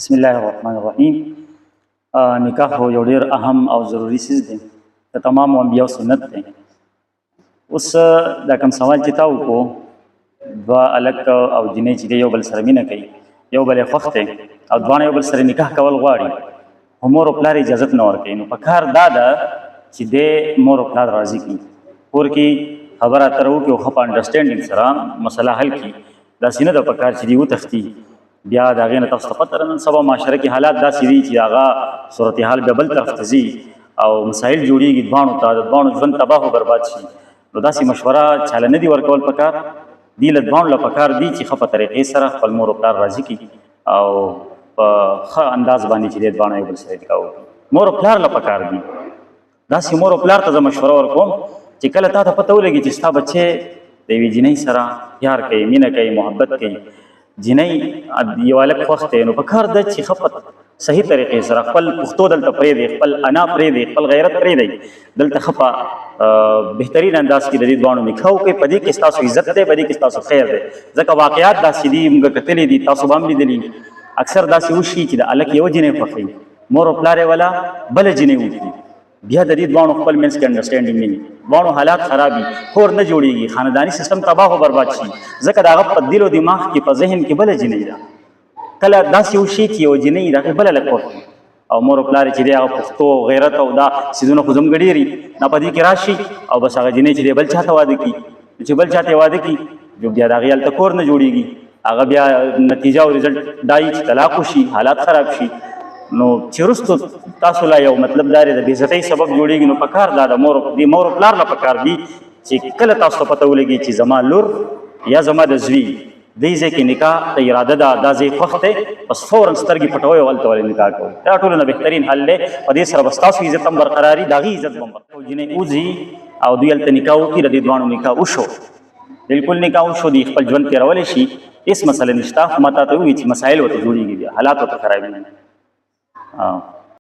بسم الله الرحمن الرحیم. نکاح یو ډیر اهم او ضروري څیز دی، د تمام انبیاء سنت دی. اوس دا کوم سوال چې تا وکړو، دوه هلک او جینۍ چې دی یو بل سره مینه کوي، یو بل یې خوښ دی او دواړه یو بل سره نکاح کول غواړي، خو مور او پلار اجازت نه ورکوي، نو په کار دا ده چې دی مور او پلار راضي کړي، کور کې خبره اتره وکړي او ښه په انډرسټینډینګ سره مسله حل کړي. داسې نه ده په کار چې دی وتښتي. بیا د هغې نه تاسو ته پته ده، نن سبا معاشره کې حالات داسې دي چې هغه صورتحال بیا بل طرف ته ځي او مسایل جوړیږي، دواړو ته د دواړو ژوند تباه او برباد شي. نو داسې مشوره چاله نه دي ورکول پکار دي، له دواړو له پکار دي چې ښه په طریقې سره خپل مور او پلار راضي کړي او په ښه انداز باندې چې دی دواړه یو بل سره نکاح وکړي. مور او پلار له پکار دي، داسې مور او پلار ته زه مشوره ورکوم چې کله تا ته پته ولګي چې ستا بچی د یوې جینۍ سره پیار کوي، مینه کوي، محبت کوي، جینۍ یو هلک خوښ دی، نو په کار ده چې ښه په صحیح طریقې سره خپل پښتو دلته پرېږدي، خپل انا پرېږدي، خپل غیرت پرېږدي، دلته ښه په بهترین انداز کې د دې دواړو نکاح وکړي. په دې کې ستاسو عزت دی، په دې کې ستاسو خیر دی، ځکه واقعات داسې دي، موږ کتلي دي، تاسو به هم لیدلي. اکثر داسې وشي چې د هلک یوه جینۍ خوښوي، مور او پلار یې ولا بله جینۍ وکړي، بیا د دې دواړو خپل منځ کې انډرسټینډینګ نه وي، دواړو حالات خراب وي، کور نه جوړیږي، خانداني سیستم تباه او برباد شي، ځکه د هغه په دل او دماغ کې، په ذهن کې بله جینۍ ده. کله داسې وشي چې یوه جینۍ د هغې بله لږ خوښ وي او مور او پلار چې دی هغه پښتو غیرت او دا څیزونه خو زموږ ډېر نه په دې کې راشي او بس هغه جینۍ چې دی بل چاته واده کړي. چې بل چاته واده کړي، نو بیا د هغې هلته کور نه جوړیږي، هغه بیا نتیجه او رزلټ دا وي چې طلاق وشي، حالات خراب شي. نو چې وروسته تاسو لا یو مطلب دا دی د بېعزتۍ سبب جوړیږي. نو پکار دا د مور د مور او پلار له پکار دي چې کله تاسو ته پته ولګي چې زما لور یا زما د زوی دې ځای کې نکاح ته اراده ده، دا ځای خوښ دی، بس فوراً سترګې پټوئ او هلته ولې نکاح کوئ. دا ټولو نه بهترین حل دی. په دې سره به ستاسو عزت هم برقراري، د هغې عزت به هم برقرار. جینۍ وځي او دوی هلته نکاح وکړي، د دې دواړو نکاح وشو، بالکل نکاح وشو، دوی خپل ژوند تېرولی شي، هېڅ مسله نشته. خو ما تا ته وویل چې مسایل ورته جوړېږي، بیا حالات ورته خرابېږي.